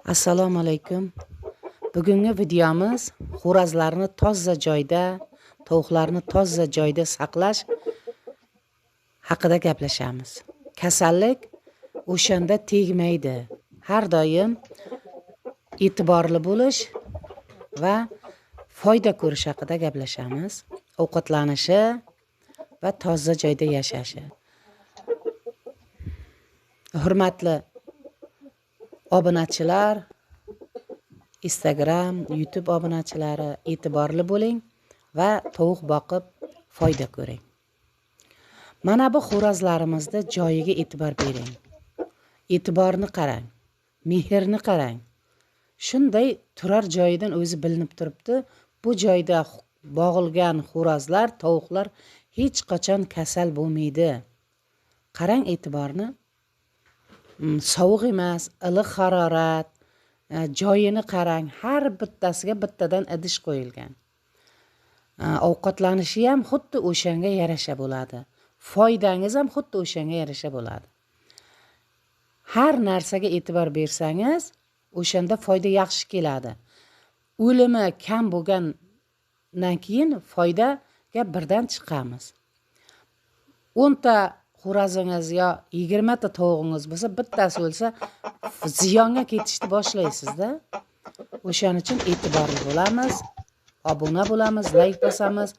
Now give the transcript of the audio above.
Assalomu alaykum. Bugungi videomiz xo'rozlarni toza joyda, tovuqlarni toza joyda saqlash haqida gaplashamiz. Kasallik o'shanda tegmaydi. Har doim e'tiborli bo'lish va foyda ko'rish haqida gaplashamiz. Ovqatlanishi va toza joyda yashashi. Hurmatli obunachilar, Instagram, YouTube obunachilari, e'tiborli bo'ling va tovuq boqib foyda ko'ring. Mana bu xo'rozlarimizni joyiga e'tibor bering. E'tiborni qarang, mehrni qarang. Shunday turar joyidan o'zi bilinib turibdi. Bu joyda bog'ilgan xo'rozlar, tovuqlar hech qachon kasal bo'lmaydi. Qarang e'tiborni. Sovuq emas, iliq harorat, joyini qarang, har bittasiga bittadan idish qo'yilgan. Ovqatlanishi ham xuddi o'shanga yarasha bo'ladi. Foydangiz ham xuddi o'shanga yarasha bo'ladi. Har narsaga e'tibor bersangiz, o'shanda foyda yaxshi keladi. O'limi kam bo'lgandan keyin foydaga birdan chiqamiz. 10 ta xo'rozingiz yo 20 ta tovug'ingiz bo'lsa, bittasi o'lsa, ziyonga ketishni boshlaysizda. O'shaning uchun e'tiborli bo'lamiz, obuna bo'lamiz, layk bosamiz.